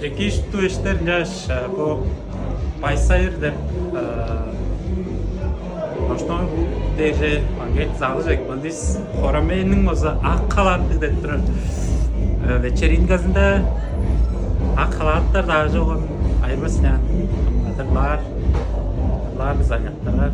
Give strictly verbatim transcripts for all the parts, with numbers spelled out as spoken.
Экии, шупту эштер, ынчаш, э, бо «Байсайыр» деп, э, оштон дээже аңгет залыже экпелдис. Хоромейниң база ак халааттыг деп турар, э, вечеринказында ак халааттар даа чогун айырбас ыян. Адырлаар, адырлаар бис аныяктарга.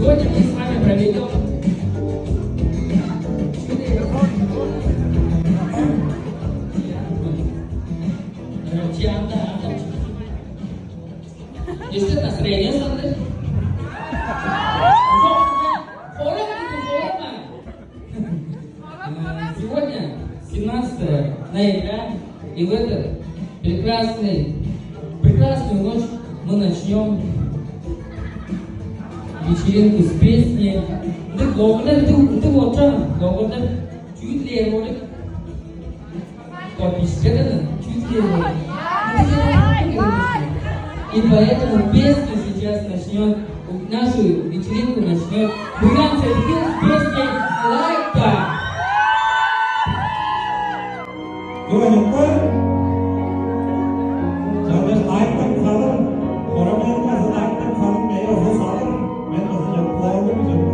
Сегодня мы с вами проведем Что настроение, Сандыр? Сегодня семнадцатое ноября, и в этот прекрасный, прекрасную ночь мы начнем вечеринку с песни. Ты главное, ты, ты вот там, главное, чуть ли его. Подписчиктерден чуть ли не. И поэтому песню сейчас начнёт, нашу вечеринку начнёт Буян Сергеев с песней «Лайкта». Чогум чаңгыс лайктан салыр, хоромайын база лайктан салыр, мени база салыр, мен база чок болдум чогум.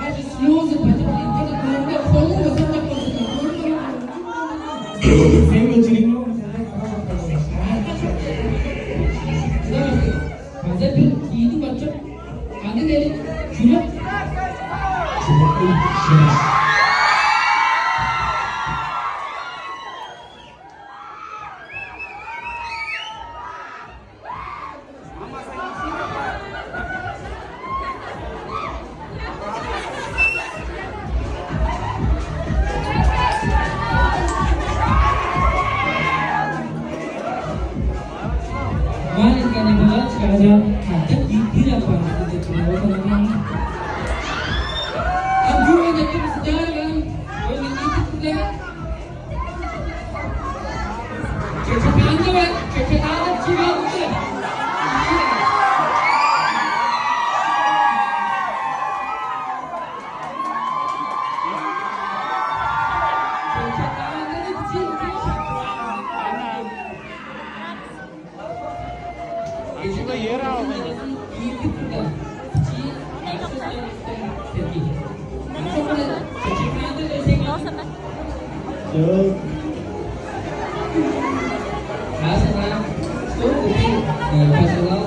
Даже слёзы потекли. Когда глаза, холодно, сам так просто. Сен мен чиригиң ол. База бир ийди бачык. Кады дери чүрек. Чүректен чүрек. Маленькая не была, сказал, а так и ты, апа, ты так не вот она. А ты вот это представила, он не видит тебя. Чечекаанга бар, чечекаанга чыгарды. Чечекаанга чыгарды. Раз она, что бы ты, э, пожелал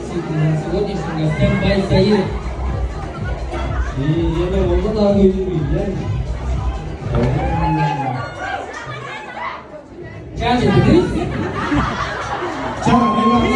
се-, э, сегодняшним гостям Бай-Саира? И я бы могла бы, я. Чаще, ты? Чаще, ты?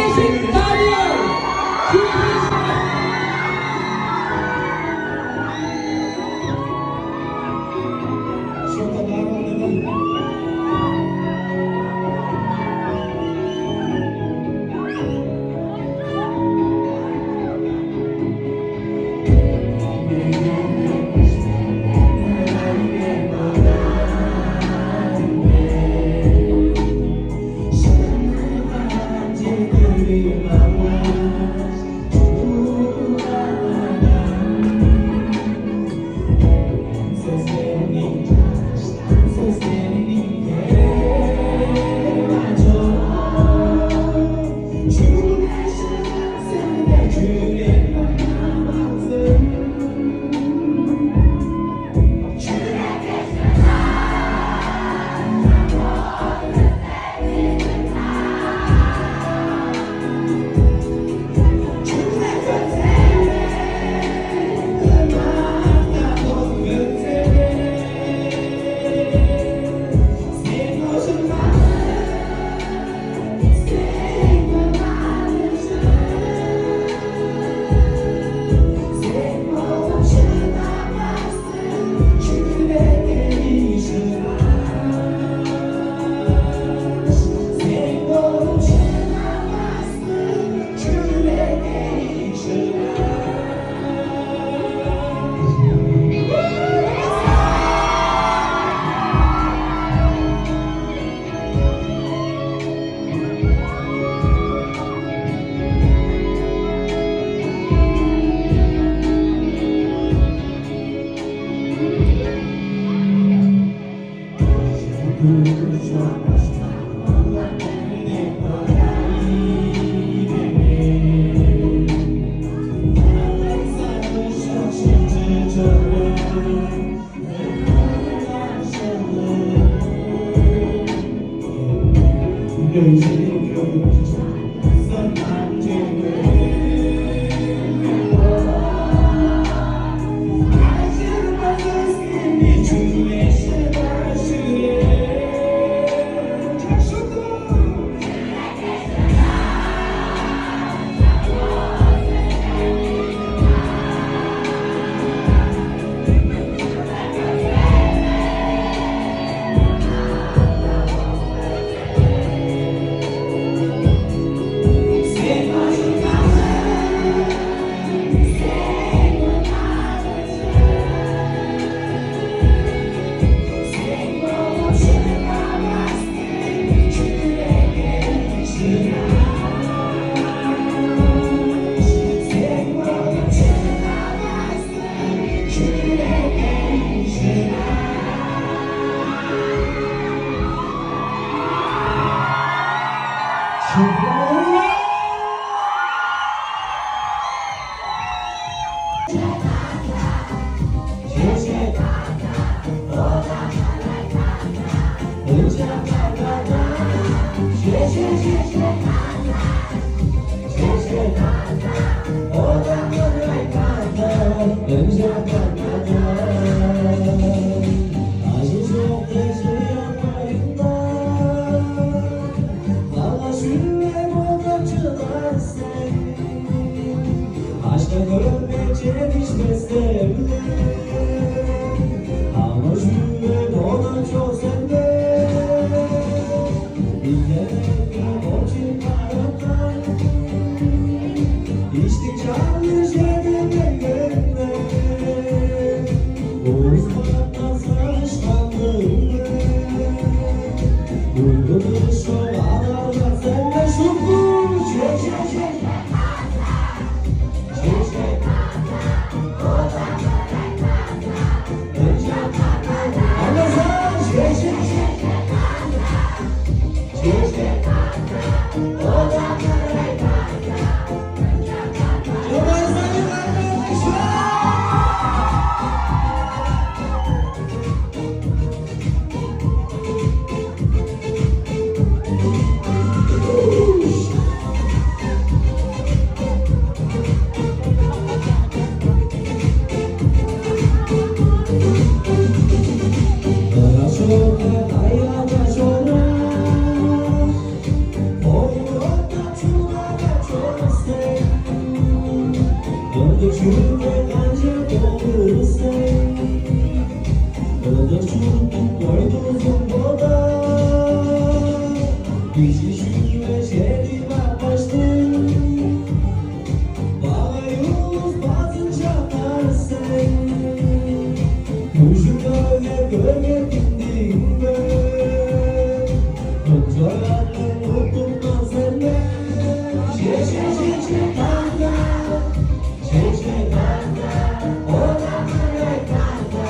Кижи чүве чедип алгаштың, багай улус базынче тарсың. Күжүң өге көргеттиндиң бе? Ынчаарның уттунган сен бе? Че, че, че, че, таңда. Че, че, таңда. Ода кырай таңда.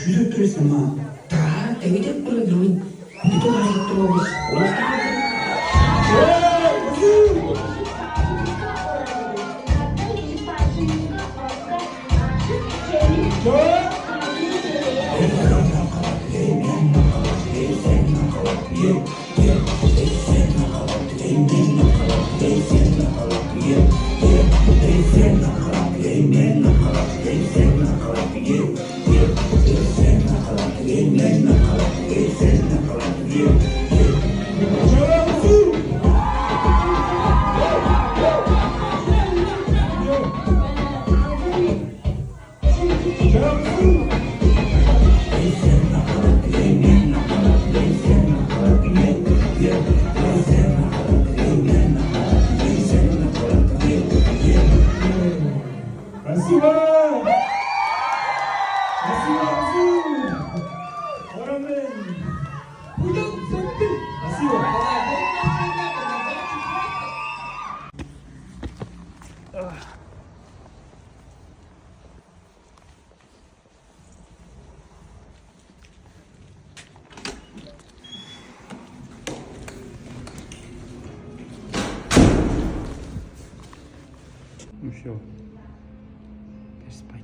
Чүү деп тур сен, ма? Даа, деги деп тур мен. Бүдүн ажылып тур болгаш. Спасибо! Спасибо, Арзу! Оранмен! Буян Сеткил! Спасибо! Ну всё. Теперь спать.